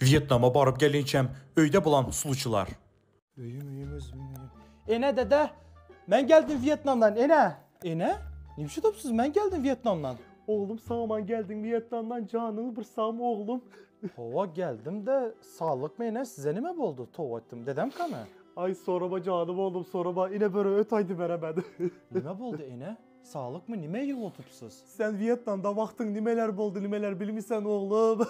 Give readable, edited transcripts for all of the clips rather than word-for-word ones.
Wýetnama baryp gelinçäm öýde bolan sluçylar. Öýüm öýüm özümiň öýüm. Ene dede men geldim Wýetnamdan ene. Ene? Nime topsuz men geldim Wýetnamdan. Oglum sag-aman geldiňmi Wýetnamdan janyň bir sagmy oglum. Hawa geldim de saglykmy ene size nime boldy toba etdim dedem kany. Aý sorama janym oglum sorama ine böre öt aýdy beremedi. Nime boldy ene saglykmy nime ýygy otypsyz. Sen Wýetnamda wagtyň nimeler boldy nimeler bilmisen oglum.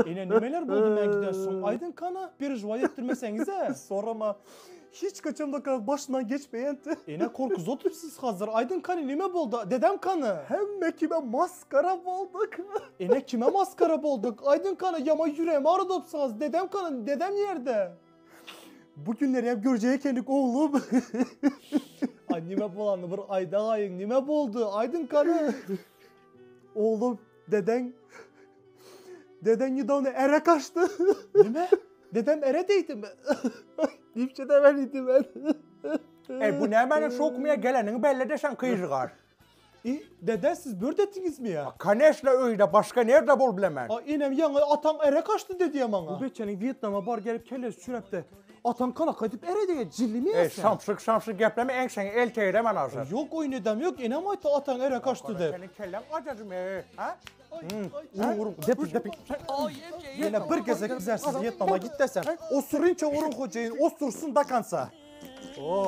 Ene nimeler boldy men giden soň aýdyň kana perežuwat etdirmeseňize. Sorama hiç kaçan başyndan geçmeýänti. Ene korkuz otypsyz hazir aýdyň kany nime boldy dedem kany. Hemme kime maskara bolduk. Ene kime maskara bolduk aýdyň kany ýama ýüregimi agradopsyňyz dedem kany dedem ýerde. Bu günleri hem görjek ekenik oglum. Ay nime bolany bir aýdagaýyň nime boldy aýdyň kany. Oglum deden deden nedawno ere kaçdy. Nime? Dedem ere diýdimi? Diýipçe de ben idim ben. Ey bu nämäniň şowkumyna geleniňi belli de sen kyjygar. E, dede siz börde etdiňizmi ya? Koneşne öýde başga nerde bol bilemen. A enem ýaňy ataň ere kaçdy dedi ya maňa. Bu beçeniň Wýetnama bar gelip kellesi çürepdi. Ataň kana gaýdyp ere diýe jillimi Ey şamşyk şamşyk gepleme eňşeňi el teýremen aşa. Ýok oýun edem ýok enem aýtdy ataň ere kaçdy diýip. Seniň kelleň ajajym ey, ha? Urun urun depin depin. Ýene bir gezek bizersiz Wýetnama git desem. Osurynça urun hojaýyn osursun da kansa. Oh.